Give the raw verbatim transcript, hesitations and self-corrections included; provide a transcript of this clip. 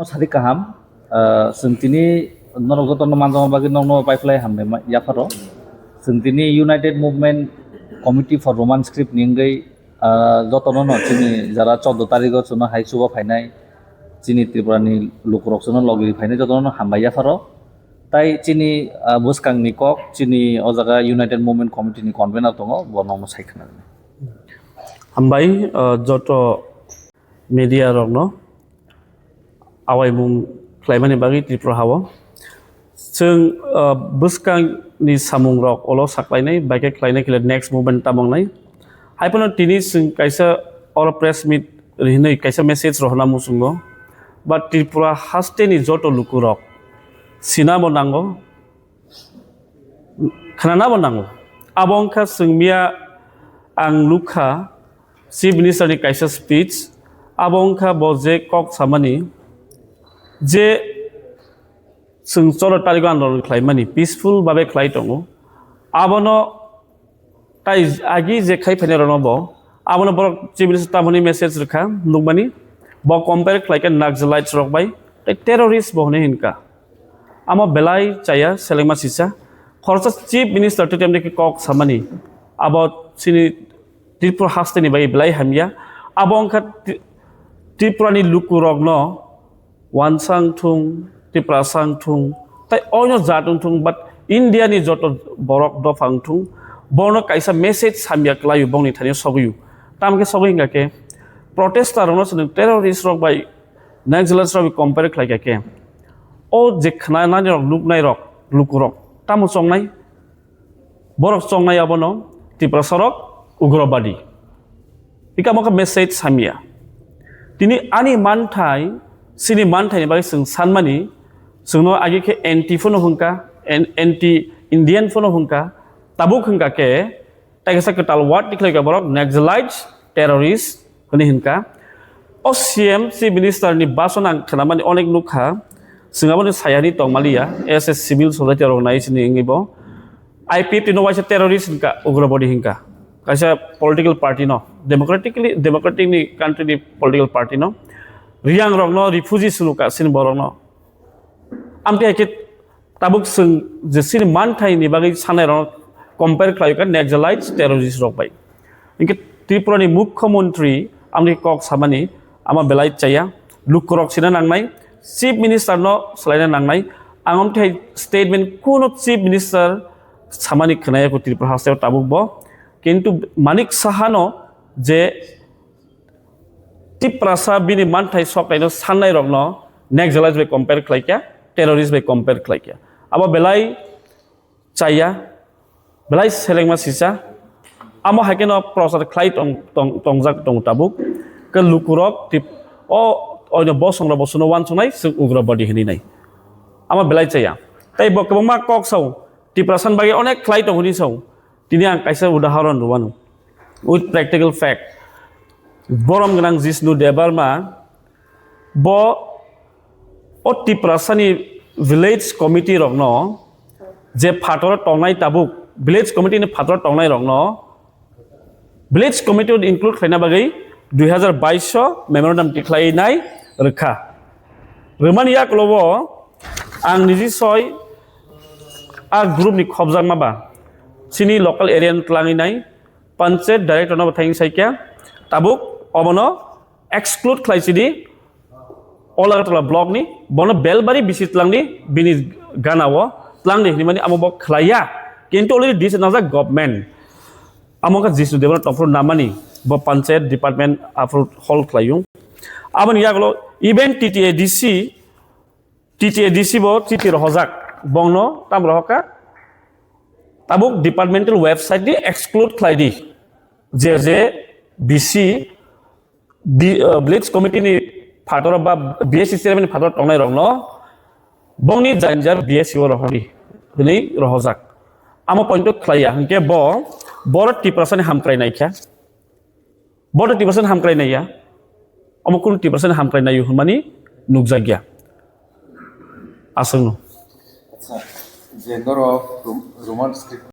Sadi kaham, ah, chwng tini norok jotono manjakma bagwi nokno paiphlai hambai ma-, yapharo. Chwng tini United Movement Committee for Roman Script ni wngwi, ah, jotono no chini jara chordo tarigo chwngno hai chuba phainai, chini Tripura ni lukurok chwngno logi phainai jotono no hambai yapharo. Tai chini, ah, bwskang ni kok chini o jaga United Movement Committee ni convener tongo, bo nokno sai khna. Hambai, ah, joto media rokno awaimung khlaimani bagwi Tripura hao. Chwng, ah, bwskangni samungrok ulo saklainai, bai khe khlainai khe next movement tamo wngnai. Hai phano tini chwng kaisa oro press meet rinwi kaisa message rohorna muchungo. Ba Tripura hasteni joto lukurok sinabo nango, khnanabo nango. Abo wngkha chwng miya ang nukha Chief Minister ni kaisa speech, abo wngkha bo je kok samani je chwng choro tarigo andolon khlaimani peaceful babe khlai tongo. Abono tai agi je khai phainai rokno bo, abono borok Chief Minister tamoni message rwkha nukmani, bo compare khlaikha Naxalites rok bai tei terrorist bo hwnwi hinkha. Amo belai chaya selengma sisa. Khoroksa Chief Minister tei tamni khe kok samani, abo chini Tripura hasteni bai belai hamya. Abo wngkha Tri-, Tripurani lukurokno Wansa wngthung, Tiprasa wngthung, tai oino jat wngthung, but India ni joto borok dopha wngthung, bono kaisa message samya kwlaio, bongni thani sogwio. Tamo khe sogwi hingkha khe, protester rokno chwng terrorist rok bai Naxalites rok bai compare khlai kha khe, o je khna nani rok, nuknai rok, lukurok tamo chongnai? Borok chongnai abono Tiprasa rok ugrobadi. Ika mokha message samya. Tini ani manthai, sini manthai ni bagwi chwng sanmani, chwngno agi khe anti phano hwnka, an-, anti Indian phano hwnka, tabuk hwnka khe, tai kaisa kwtal word tikhlai ka borok Naxalites, terrorist, hwnwi hwnka. O C M, Chief Minister ni bason ang khnamani onek nukha, chwng aboni sayani tongmaliya, as a civil society organization ni wngwi bo. I P F T no waisa terrorist hinka, ugrobadi hinka. Kaisa political party no, democratically, democratic ni country ni political party no. Riyang rok no refugee sunu ka sin borok no. Amtwi hai khe tabuk chwng je chini manthai ni bagwi sanai rok compare khlai kha Naxalites terrorist rok bai. Hinkhe Tripura ni Mukhyamantri amni kok samani ama belai chaya, lukurok sina nangnai, Chief Minister no salaina nangnai. Ang amtwi hai statement kuno Chief Minister samani khwnaya kho Tripura hasteo tabuk bo. Kintu Manik Saha no je Tiprasa bini manthai soknaino sannai rokno Naxalites bai compare khlai kha, terrorist bai compare khlai kha. Abo belai chaya, belai selengma sisa. Amo hai kheno prochar khlai tong, tong, tongjak tongo tabuk. Khe lukurok tip-, o, oino bosongrok bosono uansuknai, chwng ugrobadi hinwi nai. Amo belai chaya. Tei bo kwbangma kok sao, Tiprasa ni bagwi onek khlai tong hinwi sao. Tini ang kaisa udahoron rwmano. With practical fact. Borom gwnang Jishnu Debbarma bo o Tiprasani village committee rokno je phataro tongnai tabuk, village committee ni phataro tongnai rokno village committee include khlaina bagwi dui hazar bais o memorandum tikhlainai rwkha. Rwmani yaklobo ang niji soi a group ni khobjakma ba chini local area ni tlangwi nai panchayat director no bo thang saikya tabuk obono exclude khlai sidi. All Agartala block ni bono Belbari bisi tlangdi, bini gana o tlangdi hinmani amo bo khlaiya. Kintu already dis najak government. Amo kha Jishnu Debbarma tongphuru namani bo panchayat department aphuru hol khlaiyung. Aboni yagulo even T T A D C, T T A D C bo chiti rohojak bongno tam rohokha. Tabuk departmental website di exclude khlaidi. Je je B C di, uh, village committee ni phataro ba B S C chairman ni phataro tongnai rokno bongni janjar B S C o rohordi hwnwi rohojak. Amo point o khlaiya, hinkhe bo, boro Tiprasani hamkrai naikha. Boro Tiprasani hamkrai naiya. Omo kunu Tiprasani hamkrai naio hwnmani nukjakya. Aswkno. Acha, je norok Rom-, Roman script